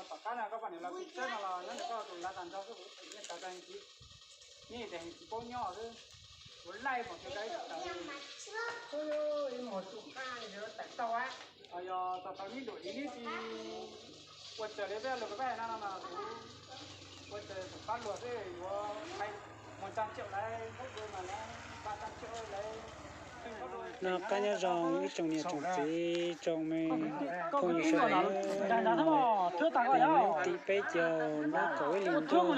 Tom qab no koj poj niam los txog no los nyob ntawm koj tus lav tas nrog xwb, kuv tseem niaj tav tas heev tsis, niaj tes heev tsis paub nyob xwb. Kuv laij pom kev kab ib tug tas li. Ib muag tub qab li tawm tau a. Yog tau tau nib dum li nib tsis ua raws li peb lus peb hais no no mas kuv ua raws tus pab luag xwb yuav hais mus tag triệu lawv nkaub dua mas lawv ba tag triệu lawv. Noj qab nyob zoo ib tsoom niam tsoom txiv tsoom me phooj ywg sawv daws. Tim peb caug nyob kaum ib hlis ntuj xyoo ob phav nees nkaum ib,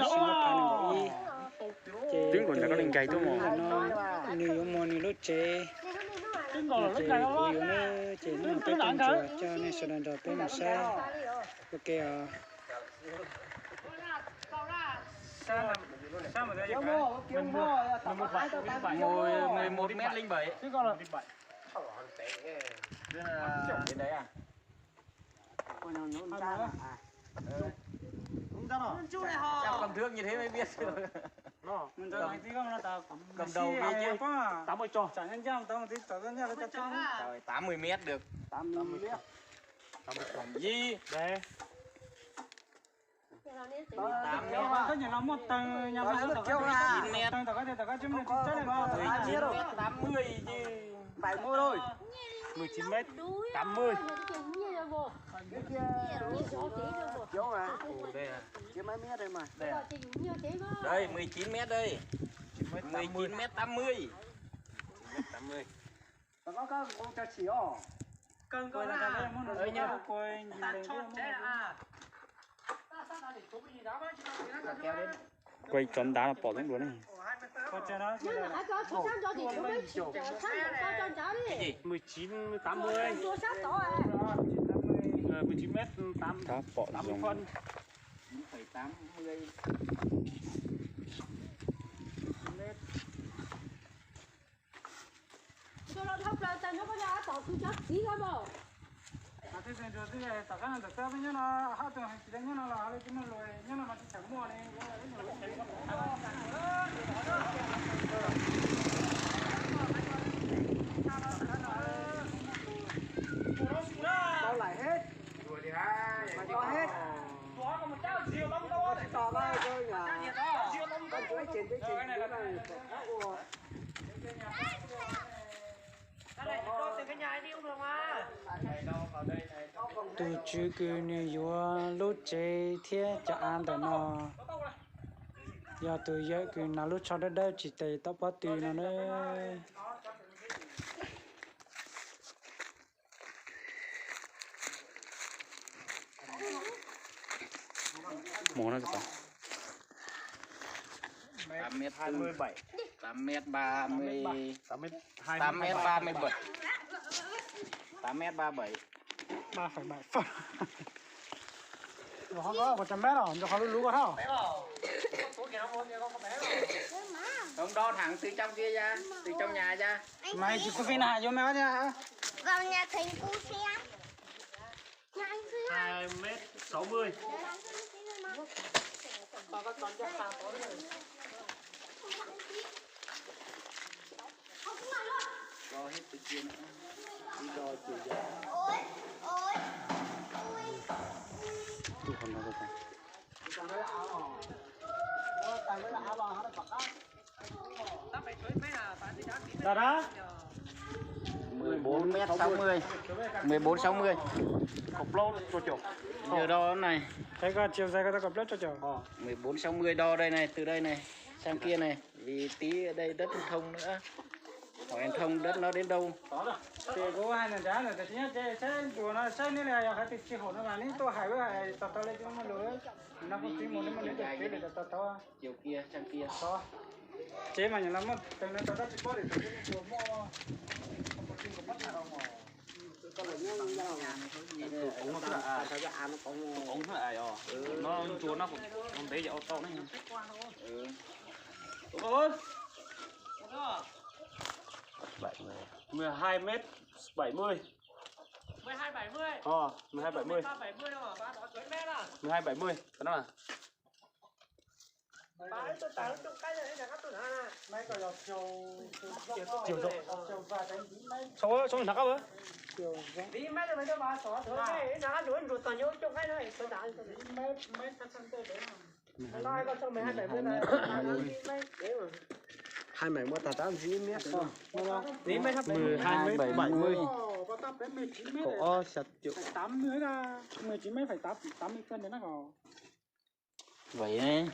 ces tus yawg no nws yuav muag nws lub tsev, ces kuv yuav na, ces hnub no peb tuaj ntsuas coj nej sawv daws nrog peb mus saib ua ke os. Mười một mét linh bảy. Đến đấy à? Chắc kích thước như thế mới biết. Nó cầm đầu ghê chứ. Tám mươi cho. Trời, tám mươi mét được. Tám mươi mét. Tám mươi cho. Gì? Đấy. Mười tám mét. Chín mét. Mười chín mét tám mươi chứ. Bảy mươi thôi. Mười chín mét tám mươi. Chiếu mà. Ồ, đây à. Chiếu mấy mét đây mà. Đây à. Đây, mười chín mét đây. Mười chín mét tám mươi. Mười chín mét tám mươi. Tao có, có con cho chỉ ổ. Quay tso ntab no pom toob dua ne. Mười chín, tám mươi. Ờ, mười chín mét tám, tám mươi phân. Chín phẩy tám mươi. Mét. Tom qab no ntawm xab peb nyob no, hab tug tsis tau nyob no los hab li tsis muaj lus nyob no mas tsis tsham muaj li. Tau lais hab, mas tau hab. Tsis tos koj, koj tsuav ib tsev ntawd, tsev ntawd na, kom koj ua. Tus tswv kws nws yuav lub tsev thiab cov av ntawm no, yog tus yawm kws hnav lub tsho dawb dawb tsis tes tom pob tw no na. Màu nó có tám mét tư, tám mét ba mươi, tám mét ba mươi bảy, tám mét ba bảy. Ba phẩy bảy phân. Ua qhov ko một trăm mét os, ntawm qhov lub lub ko thauj. Không, đo thẳng từ trong kia ra, từ trong nhà ra. Mày chỉ có phi nạ vô mày bắt ra. Vào nhà thầy cô xem. Hai mét sáu mươi. Đo đó. Mười bốn mét sáu mươi. Mười bốn sáu mươi. Cặp lốc cho chụp. Giờ đo này. Thấy có chiều dài có tao cặp lốc cho chụp. Mười bốn sáu mươi đo đây này, từ đây này sang kia này. Vì tí ở đây đất không thông nữa. Hỏi thông đất nó đến đâu. Ces kuv hais nram nram lawm, tias nyob ces saib ntsuas no saib neb li yog hais tias tsis haum no mas neb tuaj hais wb hais tau tau li cov muaj lus. No kuv txiv mus neb muaj neb tus txiv li tau tau. Chiều kia sang kia. Tsev mas nyuam los muaj tes no tau tab tsis paub li tus txiv mus muaj. Tus coob hwv os, no ntsuas no ntev ces ua tau ne. Mười hai mét bảy mươi. Ờ, mười hai bảy mươi. Mười hai bảy mươi, tao nói là. Hai mày mua tag rab ntxiv ib miab xwb. Mười hai, bảy mươi. Cậu o sạch triệu. Vậy.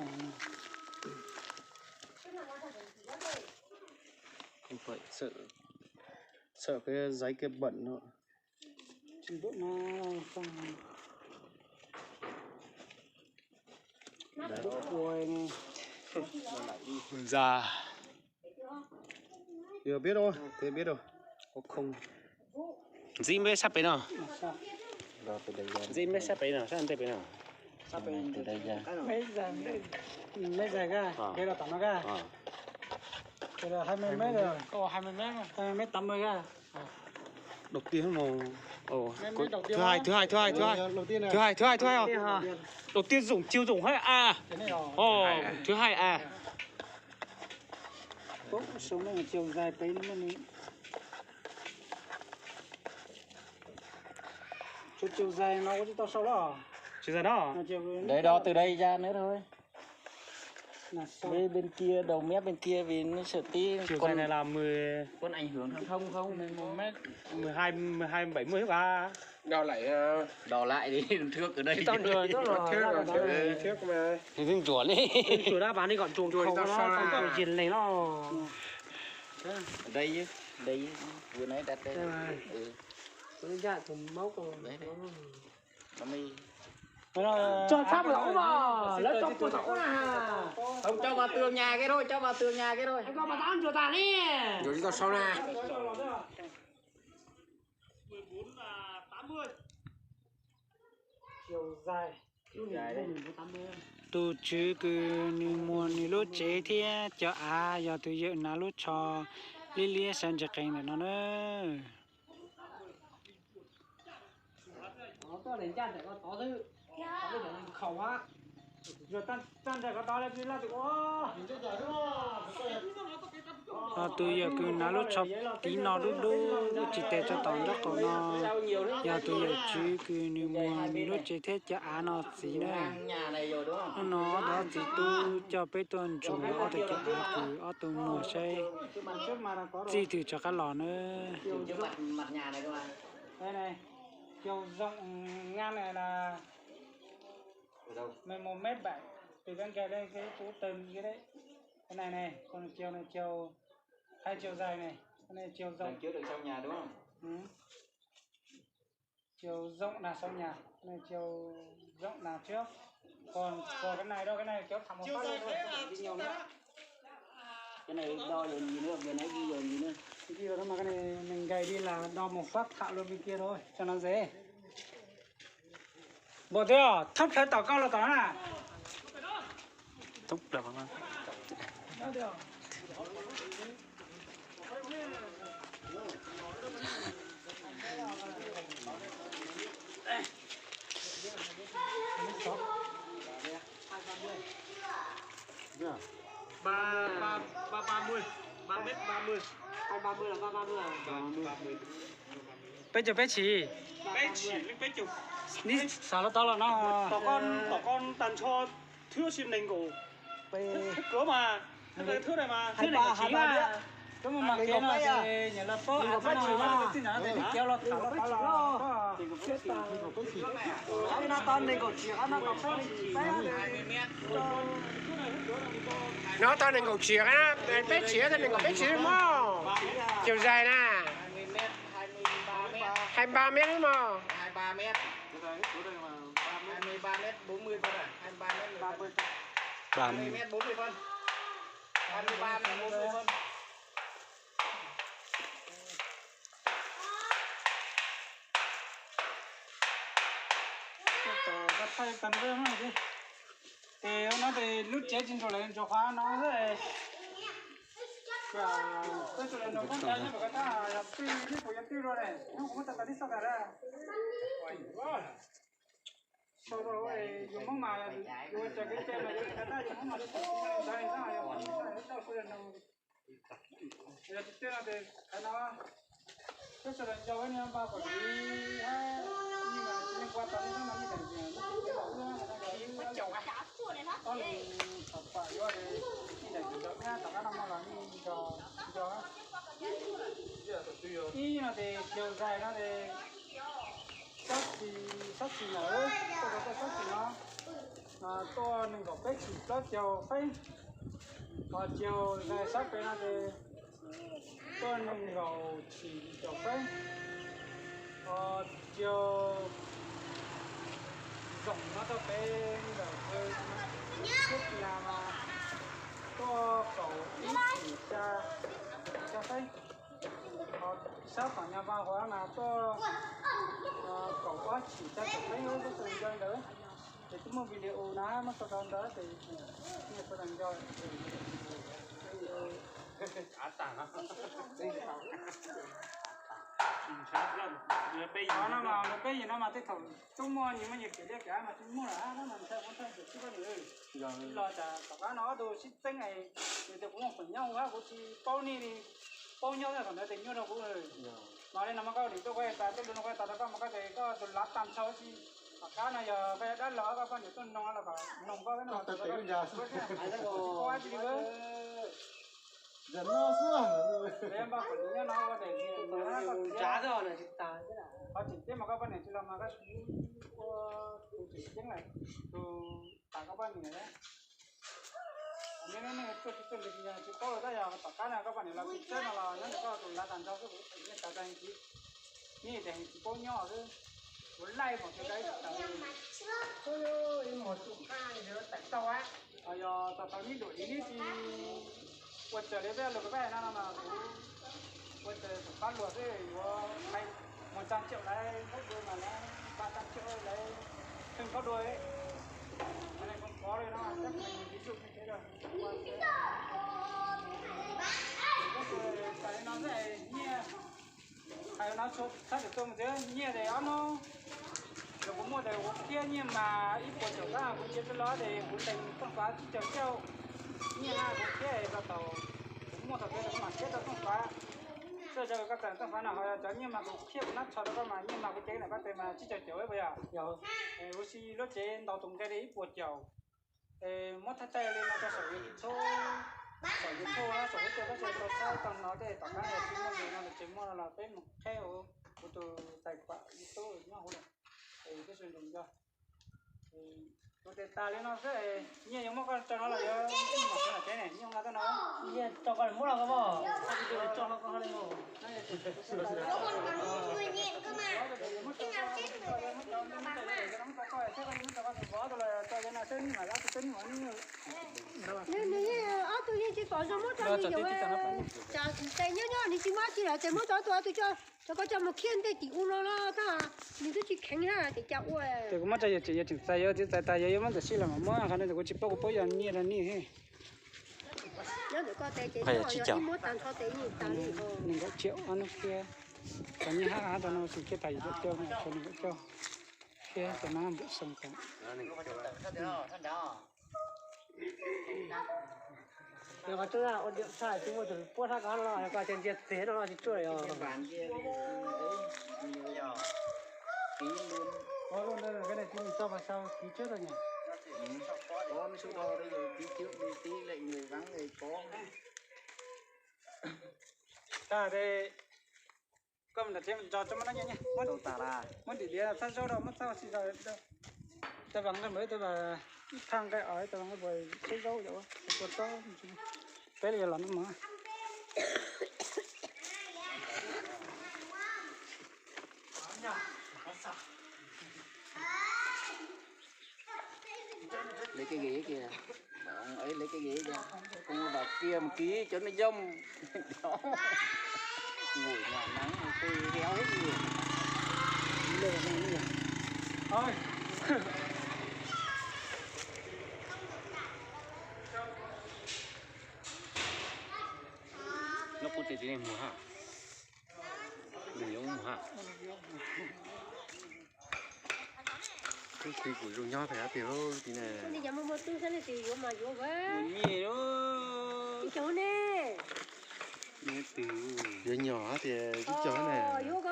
Không phải sợ, sợ cái giấy kia bẩn nó. Già. Giờ biết rồi, thế biết rồi. Có không? Ntxim peb sab pem no. Ntxim peb sab pem no, sab ntej pem no. Mét dài ga, ghế đào tắm nó ga. Cái là hai mươi mét rồi. Ồ, hai mươi mét rồi. Hai mươi mét tám mươi ga. Đầu tiên mà. Ồ, thứ hai, thứ hai, thứ hai, thứ hai. Đầu tiên hả? Đầu tiên dùng, chiều dùng hai à. Ồ, thứ hai à. Ủa, sao nó chiều dài tí nữa mà. Chiều, chiều dài nó có tao sâu đó. Chiều dài đó. Nó chiều Để đo từ đây ra nữa thôi. Là sâu. Bên, bên kia, đầu mép bên kia vì nó sợ tí. Chiều dài này là mười. Còn ảnh hưởng thằng thông không? Mười một mét. Mười hai, mười hai bảy mươi à. Đo lại, ờ, đo lại đi, thước ở đây. Tao nhớ tao là thước, thước mà. Thì thước chuột đi. Thước chuột đáp án đi còn chuột không, tao sao nó chuột gì này nó. Ở đây chứ, đây chứ. Vừa nãy đặt đây. Đây mà. Ừ. Nó dại của máu còn. Đấy, đấy. Nó mới. Cho sắp lỗ mà, lỡ cho pua lỗ nè. Không, cho vào tường nhà kia thôi, cho vào tường nhà kia thôi. Cho vào tao ăn chuột tàn đi. Chuột đi tao sau nè. Tus tswv kws nws muag nws lub tsev thiab cov av, yog tus yawm hnav lub tsho liab liab sawv ntsees qees ntawm no na. Ho tus yawm kws hnav lub tsho tiv no dub dub tsis tes rau tom nraub qaum no, yog tus yawm tswv kws nws muag nws lub tsev thiab cov av no txiv na. Hnub no ob tug txiv tub coj peb tuaj ntsuas ob tug cov av kws ob tug muag saib txij twg rov qab los na. Chiều rộng ngang này là mười một mét bảy, từ cái gạch lên cái tủ tường kia đấy. Cái này này, còn chiều này chiều, hai chiều dài này, cái này chiều rộng. Đằng trước đằng sau nhà đúng không? Ừ. Chiều rộng là sau nhà, cái này chiều rộng là trước. Còn, còn cái này đâu, cái này kéo thẳng một phát lên thôi. Cái này đo giờ nhìn nữa, vừa nãy ghi giờ nhìn nữa. Ghi vào đó mà cái này mình gầy đi là đo một phát thẳng luôn bên kia thôi, cho nó dễ. Bộ tiêu, thấp thế tỏ con là tỏ nè. Thấp lắm. Ba, ba, ba, ba mươi. Ba mét ba mươi. Hai ba mươi là ba ba mươi à? Ba mươi. Peb caug peb tshim. Peb tshim, peb caug. Neb xav lub tau los no. Tom koj, tom koj tag nrho thwb ua si nees nkaum. Thwb mas, thwb mas, thwb nees nkaum tshim na. Koj mus mam kev no ces nyiam los paub, txij no no ces tij ntawd no ces peb caug los tham los tham los. No tau nees nkaum tshim, no tau nees nkaum tshim, peb tshim tau nees nkaum peb tshim mog. Chiều dài na. Hai ba mét mog. Hai ba mét, bốn mươi phân à? Hai ba mét, ba mươi. Hai mét bốn mươi phân. Hai mươi ba mét bốn mươi phân. Thaij tag nrho no ces, es ua no ces lub tsev tsis ntsuas lawm, ntsuas qhov no xwb. Peb tsuas lawv nrog koj nrog koj tab yog twj, twj puas yog twj dua ne, hnub kuv muab tau tau tib xoj tas lawm. Sau rau yus Hmoob mas yus ua tsav kev cai mas yus li ntawd na, yus Hmoob mas li ntawd na, yog tsis tej no ces qhov no peb sawv daws nco peb niag npaj kom li hab, yeej mas tsis yeej kua tau li no mas yeej daim tias lub teb lub chaw no yog ib ob leeg tau pam yuav li, yeej daim tias nco thiab tom qab no mas los yeej nco nco. Ib no ces kiag zais no ces Sab Xis, Sab Xis Nau, tuaj rau tuaj Sab Xis no, tuaj nees nkaum peb tshim plaub caug feeb. Ho kiag zais sab pem no ces tuaj nees nkaum tshim caum feeb. Ho kiag zoom no tuaj pem ntawm Xab Xis Nau mas tuaj kaum ib tshim xya feeb. Ho sab tom Nyab Vaj Huav mas tuaj kaum ob tshim xya caum feeb, peb sawv daws nco ntawd. Ces twb muaj video na muab sau rau ntawd ces nej sawv daws nco. Qhov no mas peb yim no mas tej thaum tub muaj nyias muaj nyias kev liaj kev mas tsis muaj lawm, no mas ntshai ua ntshai ntawm tsis poj niam. Los tas tom qab no ob tug sib txeeb es nws tias kuv muaj qhov nyob ua kuv tsis paub nej li, paub nyob thaum ntawd tes nyuaj rau kuv. Mas li no mas koj dim tuaj kuv tas tej lus no kuv tas rau koj mas koj tes koj tus lav tag nrho tsis. Tom qab no yog koj dab laug koj poj niam tuaj noog los kom noog koj, tsis paub dab tsi li. Npaj kom nyob no ua daim tsav, qhov tseem ceeb mas koj poj niam tsis los mas koj ua tus tseem ceeb lawm, tus tas koj poj niam. Nyob nej tuaj tsis tuaj ntawd tsis yog tsis paub lawm, tab yog tom qab no koj poj niam los tsis txawb no los nyob ntawm koj tus lav tag nrho xwb, kuv yeej tas tas tsis, nyob ntawm tsis paub nyob xwb. Kuv laij pom tus dai tawv. Ib muag tsuj qab tawm tau. Yog tau tau nib nruam li neb tsis ua raws li peb lus peb hais no no mas kuv ua raws tus qab luag xwb yuav hais mus tsa tsiaum lawv nqaub dua mas lawv nqa tsa tsiaum lawv kheej nqaub dua. Qhov li no tab sis mus tiv tsuj me kev rau tas li no xwb nyiaj. Hais no txhob txwm tuaj mus txiv nyiaj tes ob hnub. Yog kuv muaj tes kuv khiab nyiaj mas ib puas caum kab, kuv nrhiav tsis los tes kuv ntes Tooj Fav tsib caug xyoo. Nyiaj na kuv khiab rau thaum kuv muaj thaum peb kuv mam khiab rau Tooj Fav. Txawj yog koj txawm Tooj Fav no ho cov nyiaj mas kuv khiab kuv nab tsho rau koj mas nyiaj mas kuv cev ntawm koj tes mas tsib caug caum puas yog? Huv si lub tsev ntaus tus nqe li ib puas caum. Muab thaj taij li no rau saum YouTube, saum YouTube na, saum lub tsev tab sis tau saib tau hnov tej tom qab no tsis muaj li no ces muaj no los peb mus qheb kuv tus tais pam YouTube nyob hauv lawm. Peb sawv daws nco. Kuv tes tas li no xwb, nyiaj yuav muab koj rau no los yuav mus tsev ne, nyiaj nqa koj no. Nyiaj rau koj muab los koj mog, koj tus tso koj li. Nws nws ob tug yeej tsis pom zoo muab rau nws yuav, cas nyob nyob nws tsis muab tsis lawm ces muab rau ob tug, ob tug coj, rau koj coj mus khiab ntej tim u no los tab nws twb tsis kheev na ces cas ua. Ces kuv muab rau yawg tseem, yawg tseem txais, yawg txiv txais tas yawg yuav muab ntawm sij los mas muab, qhov no ces kuv tsis paub kuv paub yog nyiaj los nij. Nyob ntawm koj tes ces nyob yog ib muab tag nrho tes nyiaj tas li. Nees nkaum tsiaum ob hnub khiab, cov nyiaj hab rau no tsis khiab tas yim caum cuaj, nees nkaum cuaj, khiab cov no nram xoo tas. Qhov tsuj ua diam tshaj tsis muaj tus puab thab koj no los koj cia ntsia txiag no los tsis tsuaj li os. Tag tes koj mus nram tsev ntso tso muab no nyiaj nyiaj, muab dim diav txhab zaub rau, muab txhab ua si rau. Tab vas nqaij npawg, tab vas ib thaj nqaij os, tab vas nqaij npawg txhab zaub yom, tua txob. Peb li los no mas. Lawv kev ghim kiag, lawv kev ghim kiag, kuv vam kiag mus kiv cov neeg yom, nqus nyom neeb tu hiau li. Lub qub tsev tsis mus ha, nws yuav mus ha. Lub txiv kuj zoo nyob pem hab tiag lub txiv ne. Nyiam lub. Ib cov ne. Yuav nyom hab tias ib cov ne.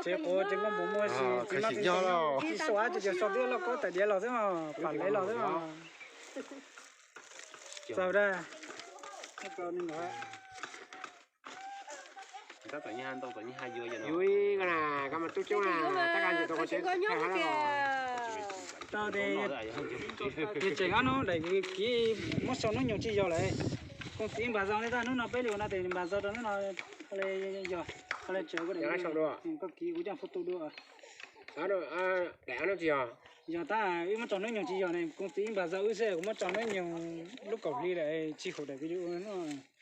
Tsev quav tsev npua muaj si, txiv no tsis nyob los tsis sau, tsis so twb loj kob tais diav los xwb, pam lev los xwb. Txaus da. Yuav ib ko na, koj mas tub coob na, tab koj nyob tias tau tias yog tseem ob hnub daim kiv muab sau hnub nyoog tsis yog lawm. Koos txiv npam zog li tab hnub no peb li ua no tes npam zog rau hnub no, yog qhov le tsev koj kiv kuv coj photo dua. Yog tab wb muab tso hnub nyoog tsis yog ne, koos txiv npam zog wb xwb, kuv muab tso hnub nyoog lub kaum hli lawm tsis hum daim video.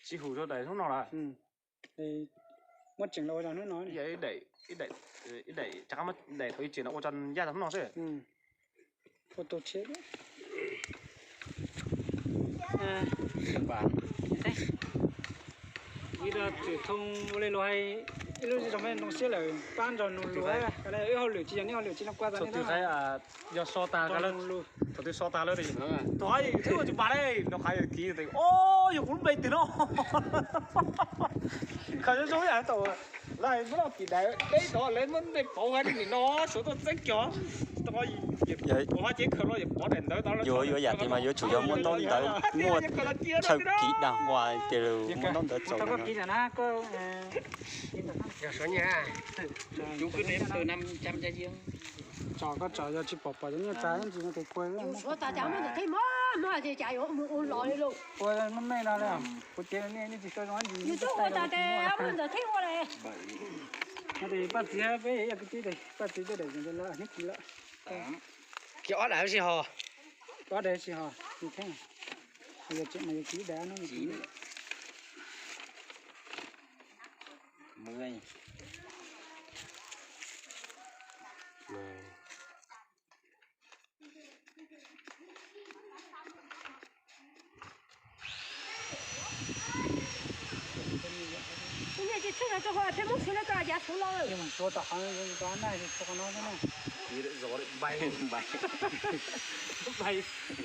Tsis hum rau daim hnub no lawm. Muab tseem los ua rau hnub no. Ib daim, ib daim, ib daim thaum ib tseem no ua rau yaj tau hnub no xwb. Ua tus tshiab. Ib tug tswm thoo ua li luag hais, ib lub zej zog me ntoo siab lawm pab nrog nug lus, wb hauj lwm tsis yog nej hauj lwm tsis no kua tas nej. Yog so tas, thaum twg so tas lawm, tus qhov yus twb ua tsis npam li, no qhov yog kiv tias o, yog kuv lub npe twg no. Khaws zoo zoo ib yam tau, lawv muab loj kis daim deb tod lawv muab npe pauv hais tias nim no suav tuaj txeeb cov, pauv hais ces khaws los yuav pov daim ntawv tod. Yuav yuav yam tias mas yuav tsum yog muaj ntaub ntawv, muaj chaw kiv dag hua tias muaj ntaub ntawv txaus. Tso koj tso yog tsis pom pom cov nyiaj tsa ntsis no tes kua. Ua me me no li, kuv tias nej tsis tau zoo ntsis. No tes paj txiv peb yog kwv tij tes paj txiv tej daim lawm hnub kis lawm. Kiag ob daim sib ho. Ob daim sib ho, yog tseem mas yog kiv daim no.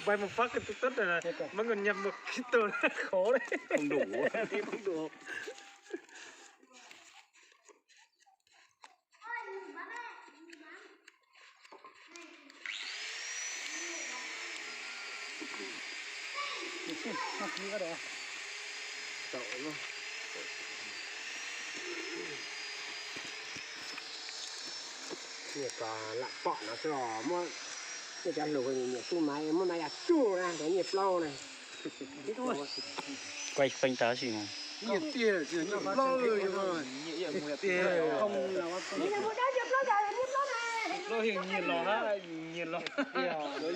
Bay một phát cái tút tút này, mấy người nhập một cái từ khó đấy. Không đủ. Không đủ. Nyiaj tsa lam pom no xwb os, muab nyiaj tsa hlus nyiam tsuj maiv muab maiv yam tsuj na, nyiaj plaub na. Quay phim tao xwb mas. Nyiaj tiag, nyiaj plaub. Plaub nyiaj los, nyiaj los.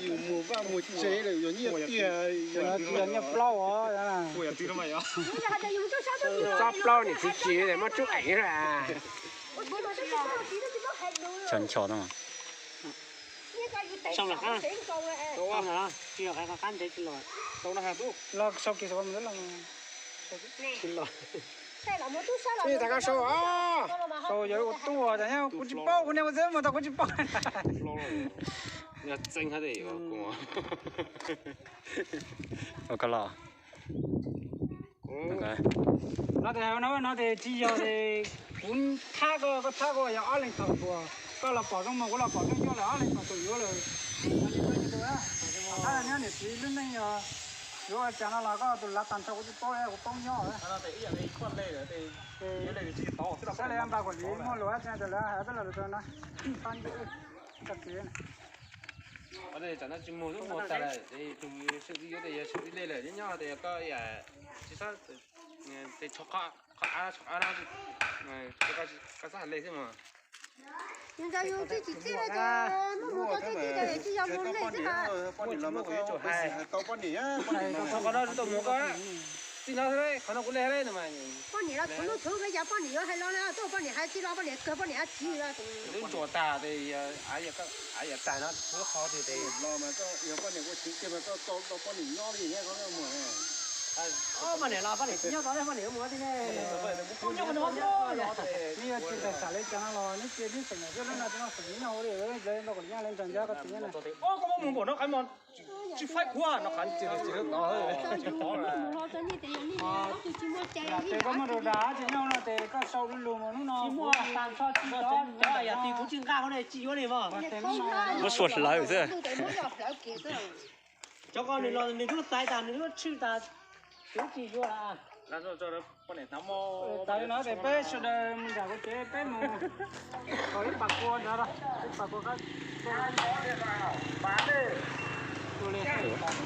Yus mus vaj mus tsev lawm yog nyiaj tiag. Nyiaj plaub os. Tsob plaub niam txiv tsis muab tsuj eem. Ncho ncho no. Los sau kiag saum los. Tsis los. Tsis tas koj sau os. Sau yog ua tuaj tas kuv tsis paub, kuv niam ua txawv mus tau kuv tsis paub. Ua koj los. No tes no no tes tsis yog tes kuv thab koj, koj thab koj yog ob leeg thaum tuaj, koj los pom zoo mus kuv los pom zoo yuav lawm, ob leeg thaum tuaj yuav lawm. Thab nyob niam txiv lub neej yog yuav ua cas no los koj tus lav tag nrho kuv tsis paub, kuv paub nyob. Saib li npaj kuam li muaj lus dab tsi tes lawv hais txoj lus rau no. Tsis mus lub mus tas lawm, tus sawv ib yuav tes yog sawv ib le lawm, nyob nyob tes yog koj tsis xob tes tsho qhov av, tsho av no, koj xav hais le xwb mas. Yus nco yus txij tsis txij ces muaj mus tau txij tsis tau tsis yog mus le xwb mas. Qhov no tsis tau mus koj, txij no qhov no kuv le mas. Poj niam los txhua lub txhua peb cas poj niam yuav hais los na, tuaj poj niam hais tsis los poj niam kawg poj niam hais tsis los. Lub ntsuas tas tes av yam tag no txhua qhov twg tes los mas koj yog poj niam ua tsev kiag mas koj tau poj niam nyob li mus. Poj niam los poj niam tsis nyob tod, poj niam mus ti ne. Neb yuav tsis tawm tsam li cas no los neb cia neb xeem nyuam xwb, lub no tsis muaj xeem nyuam li, lawv nrog kuv lim nyab lawv nrog ncob koj txiv nyob na. Koj muab mus npaum no qhov no tsis faib kuv no qhov. Ces koj muaj rau dag tsis nyob no ces koj sau lus mus hnub no. Yog tias kuv tsis nqa qhov no tsis yuav li mas. Muab sua hlawv xwb. Cov ko nws los nws twb xaiv tas, nws twb tshwj tas, kuv tsis yuav lawm. Tawm no ces peb sawv daws mus nram kuv tsev, peb mus kom ib pas kua ntawd, ib pas kua qab tua li.